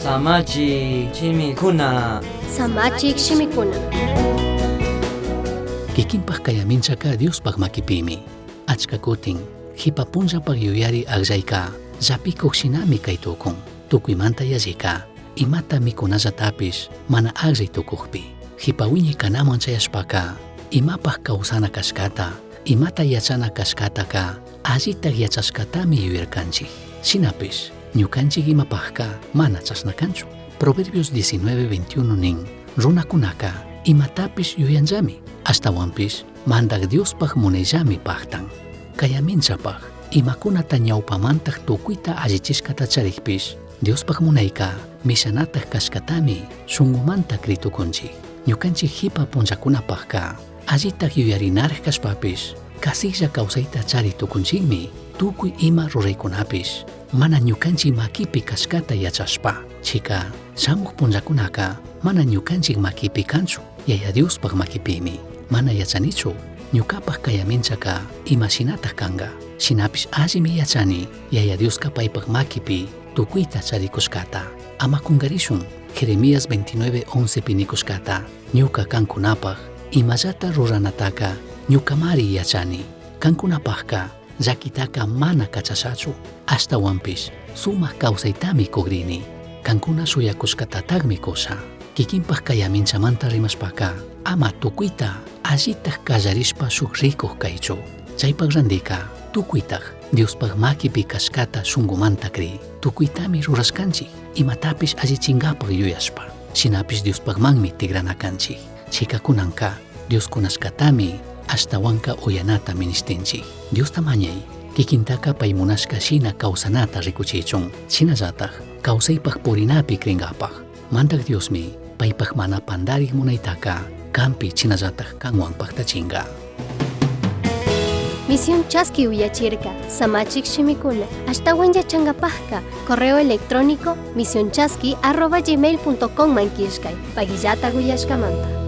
Samachik shimikuna. Samachik shimikuna. Kikinpak kayaminchaka Diospaj makipimi. Achka kutin, jipa punllapaj yuyari agllayka, llapikuj shinami kay tukun. Tukuymanta yallika, imata mikunallatapish mana agllay tukujpi. Jipa wiñay kanaman chayashpaka, imapaj kawsana kashkata, imata yachana kashkataka allitaj yachashkatami yuyarkanchik. Shinapish, ñukanchik imapajka mana chashna kanchu. Proverbios 19:21 nin, runakunaka imatapish yuyanllami, ashtawanpish Mandaj Diospaj munayllami pajtan. Kayaminchapaj, imakunata ñawpamantaj tukuyta allichishkata charikpish, Diospaj munayka mishanataj kashkatami shungumanta critukunchik. Ñukanchik jipa punllakunapajka allitaj yuyarinaraj kashpapish, kasiklla kawsayta chari tukunchikmi, tukuy ima ruraykunapish mana ñukanchik makipi kashkata yachashpa. Chika, shamuj punllakunaka mana ñukanchik makipi kanchu, Yaya Diospaj makipimi. Mana yachanichu, ñukapaj kayaminchaka ima shinataj kanka. Shinapish allimi yachani, Yaya Dioska paypaj makipi tukuyta charikushkata. Ama kungarishun, Jeremías 29:11 pi nikushkata, ñuka kankunapaj imallata ruranataka ñukamari yachani. Kankunapajka llakitaka mana kachashachu, ashtawanpish sumaj kawsaytami kugrini. Kankuna shuyakushkatatajmi kusha. Kikinpaj kayaminchamanta rimashpaka, ama tukuyta allitaj kallarishpa shuk rikuj kaychu. Chaypaj randika, tukuytaj Diospaj makipi kashkata shungumanta kri. Tukuytami rurashkanchik, imatapish allichinkapaj yuyashpa. Shinapish Diospajmanmi tigrana kanchik. Chikakunanka, Dios kunashkatami ashtawanka uyanata minishtinchik. Diosta mañay, kikintaka pay munashka shina kawsanata rikuchichun. Shinallataj, kawsaypaj purinapi krinkapaj. Mandak Diosmi, paypaj mana pandarik munaytaka, kampi shinallataj kanwan paktachinka. Misión Chaski uyachirka, Samachik shimikuna, ashtawan yachangapajka, correo electrónico misionchaski@gmail.com man killkay, pagillata uyashkamanta.